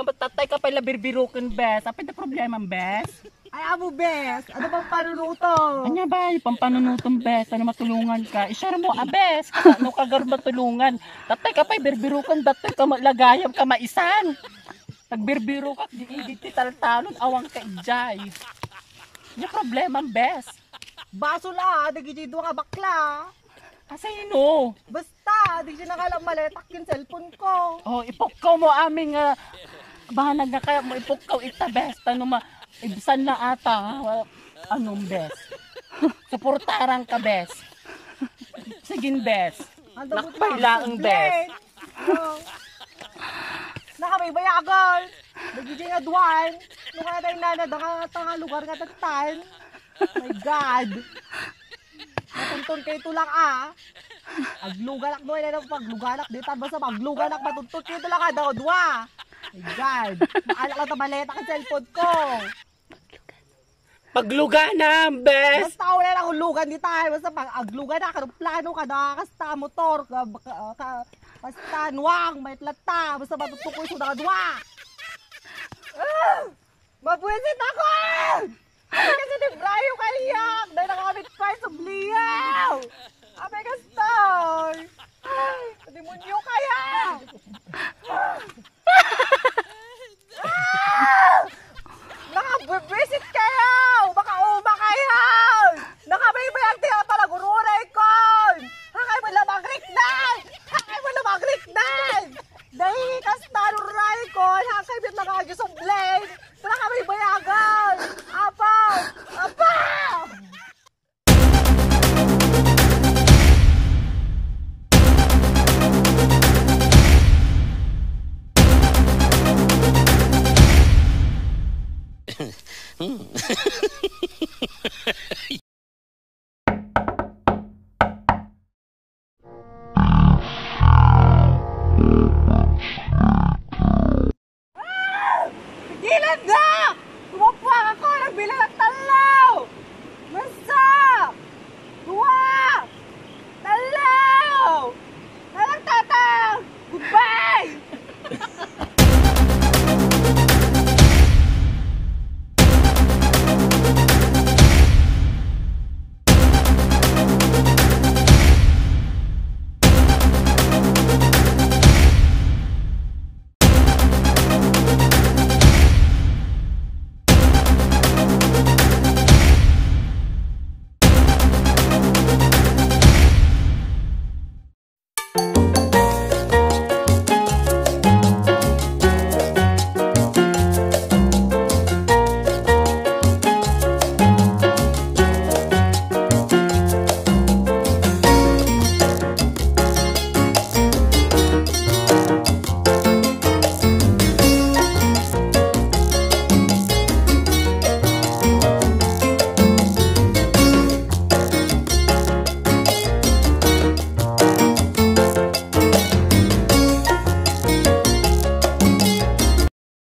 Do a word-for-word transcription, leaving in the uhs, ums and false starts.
Tatay ka pay la birbiruken, bes. Apay da problema, bes? Ay, amo, bes. Ano bang panunutom? Anya ba, yung pampanunutom, bes? Ano matulungan ka? I-share mo, ah, bes. Ano ka, gar matulungan? Tatay ka pay birbiruken, datoy ka ma-, lagayam ka maisan. Nagbirbiro ka, di, di, di taltalon, awang ka ijay. Yung problema, bes. Basol, ah, dagiti dua nga bakla. Asino? Basta, di siya nakala maletak yung cellphone ko. Oh, ipukkaw mo amin nga bahanag nga kaya mo ipukkaw ita, bes. Tano ma, ibsan na ata, ha? Anong bes? Suportaran ka, bes. Sige, bes. Ang dabot Nakpay lang, laang, bes. Blade. Oh. Nakabaybayagan. Nagiging aduan. Nung nga tayo na nadanga nga lugar nga tatan. My God. Matuntun kayo ito lang, ah. Agluganak mo, ina, pagluganak. Di tan basta pagluganak, matuntun kayo ito lang, ah, daw, dua. My God. Maalak lang ta maleta ka cellphone ko. Pagluganam, bes! Basta wala lang lugan di tayo. Basta pag agluganak, aeroplano ka na, kasta motor, ka, ka, ka, basta nuang, may plata, basta matutukoy sa mga dua. Ah! Mabuisit ako! Ay, kasi ni Brayo kayak! Dahil nakamit pa yung subliyaw! Abay, kastoy! Ay, demonyo kaya! Ah! Nakabwisit kayo! Makauma kayo! Nakabaybayag ti palagururay ko! Hakay mo lamang riknan! Hakay mo lamang riknan! Dahil kas naruray ko, hakay mo lamang agisublay! Nakabaybayagan! Apo! Apo! Pigilan na!